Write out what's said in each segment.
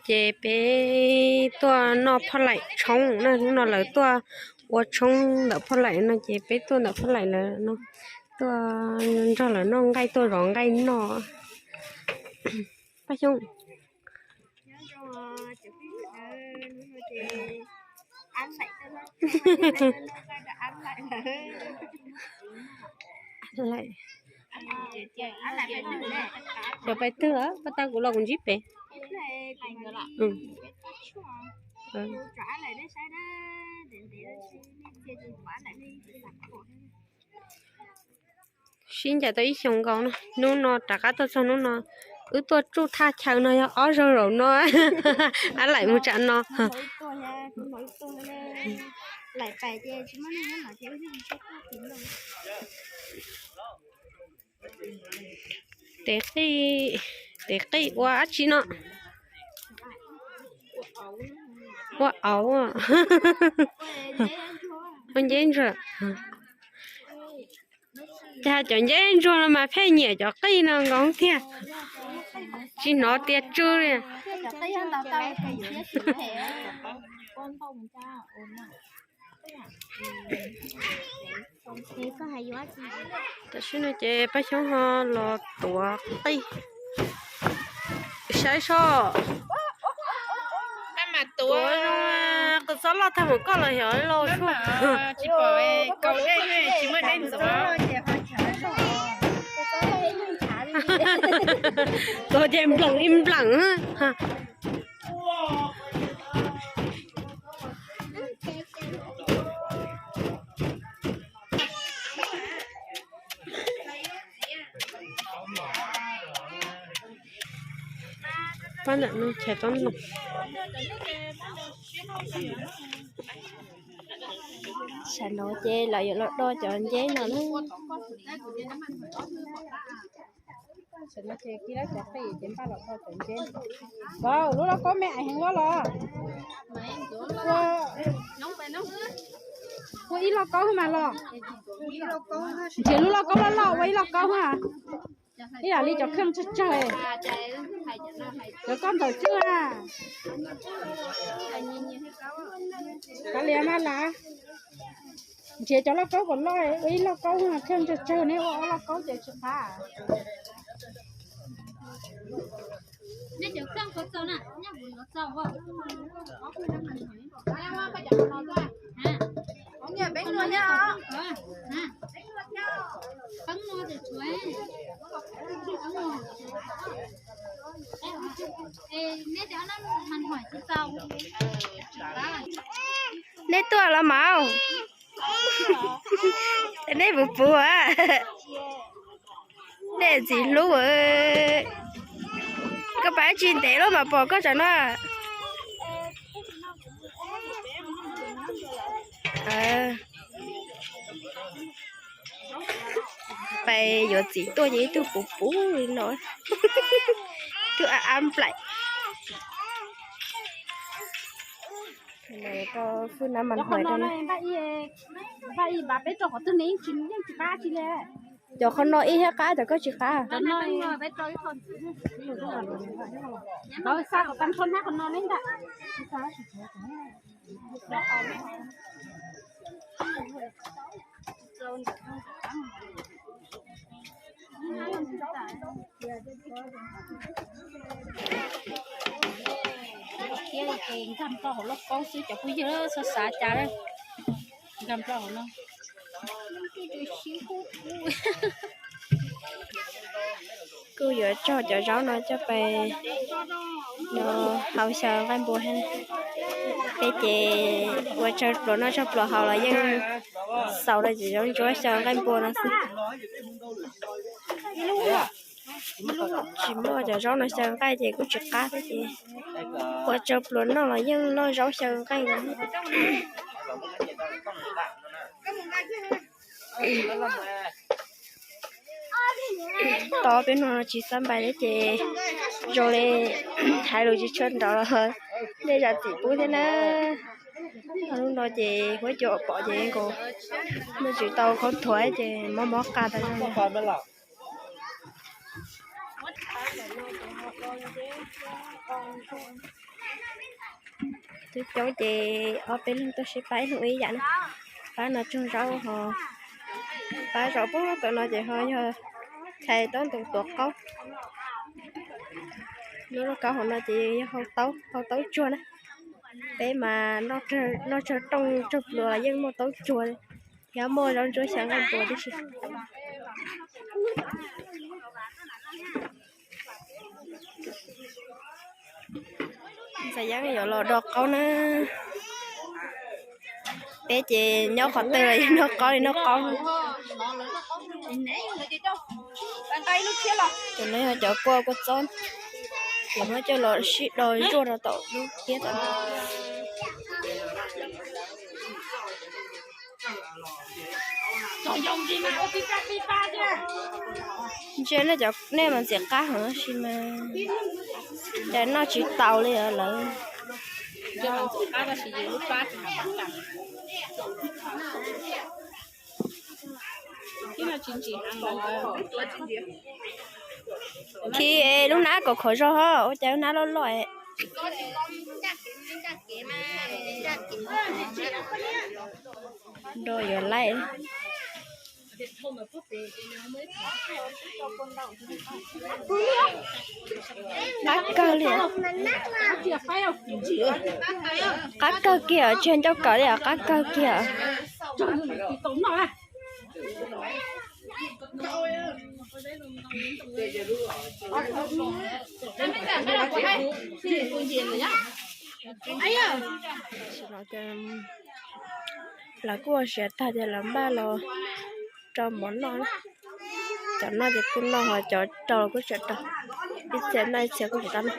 Ces peb tuaj noj phaj laim tshoob na, hnub no lawv tuaj ua tshoob ntawm phaj laim no ces peb tuaj ntawm phaj laim lawm no, tuaj nrog lawv noj nqaij, tuaj zov nqaij noj. Paj Xyooj. Cov pais twg lawm, pab tag kuv los kuv ntsib pem. Sib ncaim tau ib xyoos nkaus no, hnub no rov qab tuaj txog hnub no. Wb tuaj tsuj thaj chaw no yog ob zaug zaum no. Ab laim mus tsam no. Tes qij, tes qij ua dab tsi no? Ua auv. Ua nceb ntsuag. Ces cov nceb ntsuag no mas pheej nyiam cov qij no nkoos tiag. Tsis hnov tias tsw li. Tam sim no ces Paj Xyoob ho los tuav qij. Saib soj. Tuav zoo, qws xob loj tag mus koj los xyov loj soj. Tuav ces nploom li nploom. Pab ntawm no chaw tob noog. Tam no ces lawv yuav los do cov nceb no na. Tam no ces kib lawv cov qij ces npaj los do cov nceb. Vauv, lub lauj kaub me ais heev los? Ua ib lauj kaub mas los. Nrhiav lub lauj kaub loj loj ua ib lauj kaub. Ib yam li cov kheej tsawg tsawg. Cov koj ntxawm tswj a. Kav liam mas lav. Nrhiav cov lauj kaub kom loj, ua ib lauj kaub, kheej tsawg tsawg neb ua ob lauj kaub ces tsis qab. Neb tuaj los mas, neb puv puv a. Neb ntxim hlub, koj pais tsis ntev lub mas pom koj tsam no. Pais yuav txiv tuaj ces ib tug puv puv li no, ib tug ab ab nplaim. Rau fwj nab mas hais rau no. Cov qhov no ib thiab qab, cov koj tsis qab. Thiab ces nkag nplo hauv lauj kaub xwb cov phooj ywg, txhob xav cas, nkag nplo hauv no. Kuj yuav tso cov zaub no coj pais no hau xyaw nqaij npua thiab. Peb ces ua tsawg pluas noj tsawg pluas haus los yeej xaus rau cov zaub ntsuab xyaw nqaij npua no xwb. Tsis muaj cov zaub no xyaw nqaij ces kuj tsis qab thiab ces ua tsawg pluas noj los yeej noj zaub xyaw nqaij no. Tau peb no tsis xab npais thiab ces zoo li hais lus tsis tshua nrov los nej zam txim pub thiab na. Hnub no ces huab cua pom ces nkaus, muaj tsis tau khaub thuas ces mob mob qa tas zog. Coob coob ces ob peb leeg tuaj sib pab ib leeg ua ib yam na. Pab no tsuag zaub ho, pab zaum pub tom no ces ho yog thaiv taub ntoos tuav qaub. Lub lauj kaub hauv no ces yog hau taub, hau taub tsuag na. Peb mas noj tsawg rooj tsawg pluas los yeej muaj taub tsuag thiab muaj zaub ntsuab xyaw nqaij npua tib si. Ntxhais Yeeb yuav los do qaub na. Peb ces nyob qhov twg los yeej noj qaub li noj qaub. Cov no yog cov kua kua txob, ces muab coj los sib do zuaj rau tom lub tiab tom no. Ntsia nej cov, nej mas ntxim qab heev tab sis mas cas noj tsis taus li lawm. Khi lub hnab kom khov zog ho, ua cas lub hnab loj loj es. Do yuav laij. Qab kawg li. Qab kawg kiag, tsis ncauj kawm li os, qab kawg kiag. Lawv kuj ua siav tag ces lawv npaj los rau mov noj. Cov noj ces kuj noj ho cov rau los kuj tseem rau. Ib txhia noj ib txhia kuj tseem tau noj.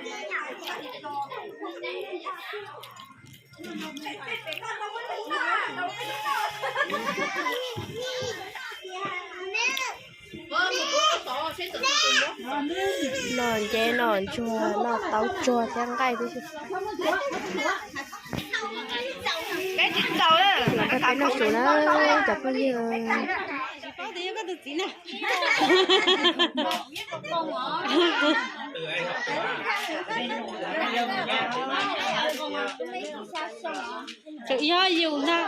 Noj nceb noj ntsuag noj taub tsuag thiab nqaij tib si. Los rau peb noj su na cov phooj ywg. Tseem yog yus ntag.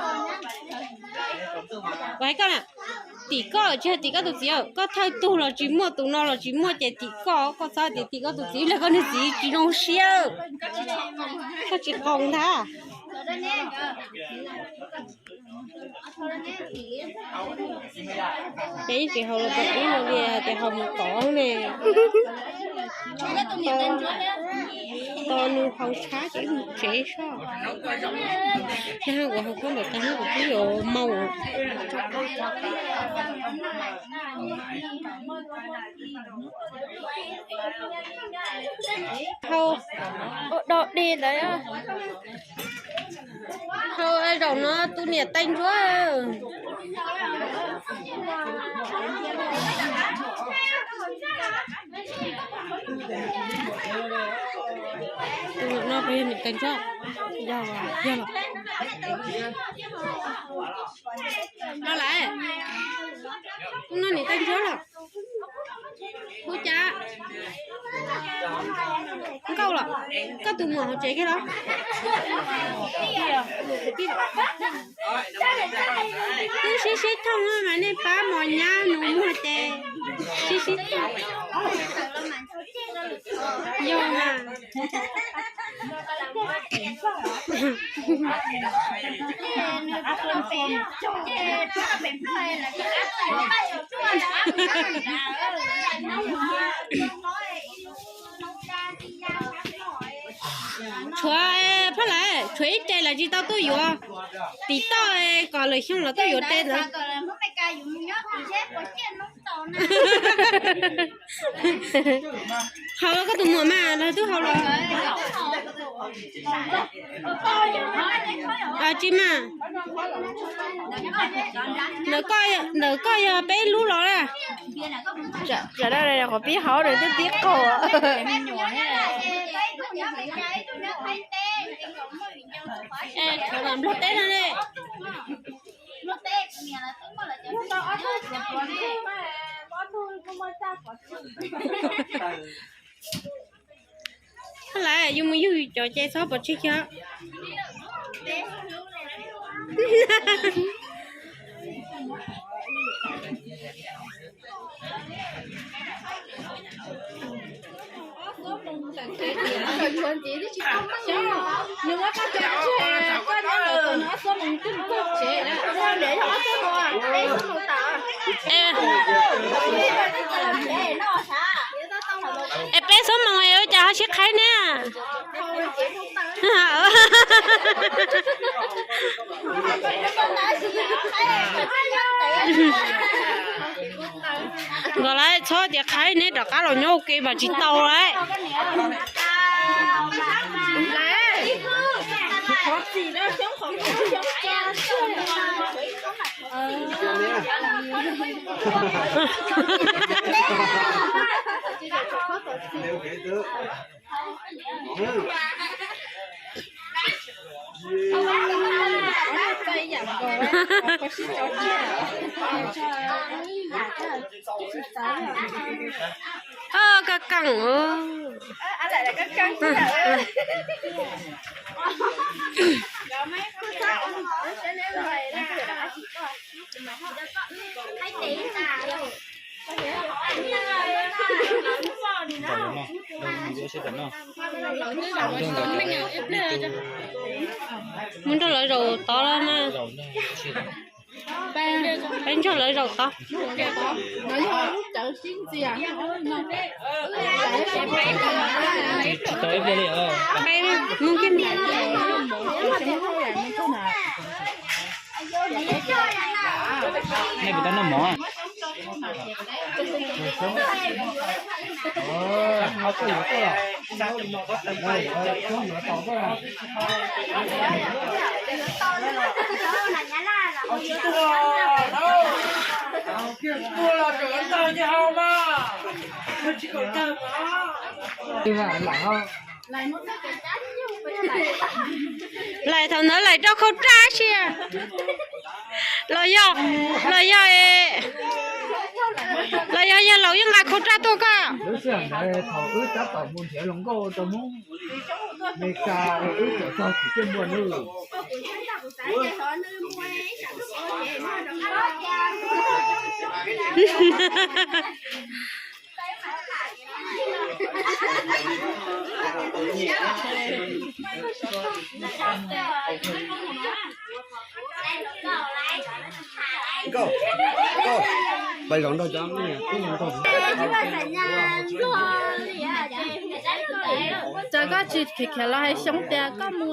Kuv hais koj na, tim koj tsis yog tim koj tus txiv, koj thawj tug los tsis muaj, tus no los tsis muaj ces tim koj, koj txhob tias tim koj tus txiv, los koj niag txiv tsis zoo siab, koj tsis qoos ntag. Ces yeej tsis haus los kom ib no tias ces haus mus tod ne. Tos nws haus tshab ces mus tsev soj. Nag hab kuv haus khaub ncaws tag hab kuv twb yuav maus. Haus ua dog dig ntawd. Haus zaum no tu niam tais ntsuab. Tus no puas yog niam tais ntsuab? Yog, yog los. No lawm, kuv noj niam tais ntsuab los. Hu cas? Nkauj los? Koj tus muam hauv tsev kiag los? Twb sib sib thooj mas nej pab mos nyab nus muag ces sib sib thooj. Yog mas. Tshuav, phab lawm tshuav ib re lawm tsis tau tuaj yuav. Tim toj kom lwm xyoo los tuaj yuav re ntawd. Haus los koj tus muam mas los twb haus los. Tsis mas, ntawm koj yog peb lub los na. Tsam no qhov pib haus nws twb pib qaug. Nplog teb no ne. Lawm yus mus yug cov ces txhob pov tseg kiag. Es peb xuab moos es ua cas ho sib qhaib ne? Nkawd lawv txhob tias qhaib, neb rov qab los nyob ua ke mas tsis tau lawm. Koj keej. Mus nrog lawv zaum tod los mas. Peb nrog lawv zaum tod. Peb mus kiag. Nej puas tau noj mov? Lais thaum ntawd lais rau khau raj si. Los yog, los yog, los yog yawg laus yeej nqa khau raj tuaj koj? Lub sij hawm ntawd thaum wb tab tom mus nrhiav hluas nkauj rau Hmoob Meskas, wb txawm txog tsis tiaj npua nawb. Txawm koj tsis khiav khiav los hais xyoo tias koj mus.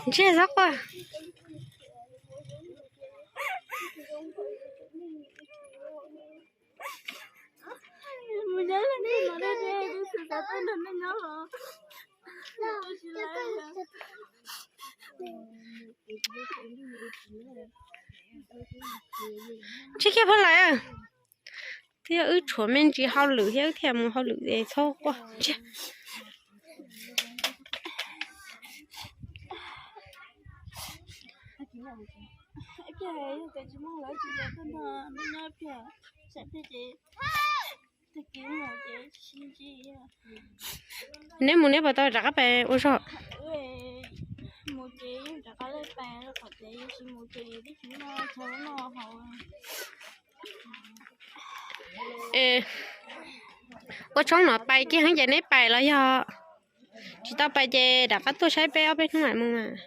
Ntsej xav quaj. Ntsej kiag phob lawm. Twb yog wb tshuav me ntsis hauj lwm thiab wb thiaj mus hauj lwm es txhob quaj ntsej. Neb mus neb puas tau rov qab pais ua zog? Ua tshoob no pais kiag heev ces neb pais los yog tsis tau pais ces rov qab tuaj saib peb ob peb hnub mam mus mas.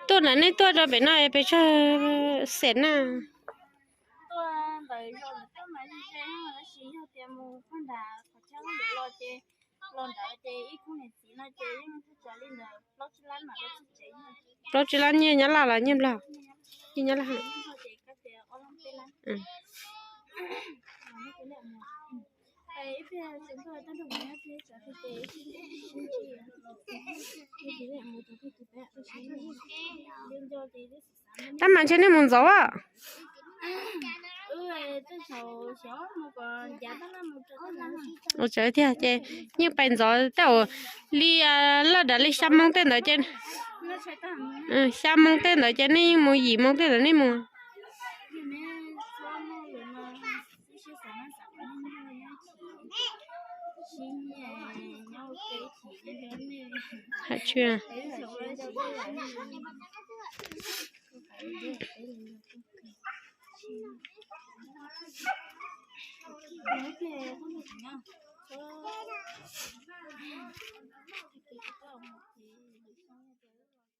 Tuaj na, nej tuaj rau pem no pes tsawg xees na? Plaub tsib lab nyiaj Nyab Laj los nyiaj Nplog? Nyiaj Nyab Laj. Tab mas ntshe nej mus ntxov a. Ua tsav tiag ces yeej pais ntxov tej zaum li laj dav li xya moo tej ntawd ces, xya moo tej ntawd ces nej yeej mus, yim moo tej ntawd nej mus. Hais tsis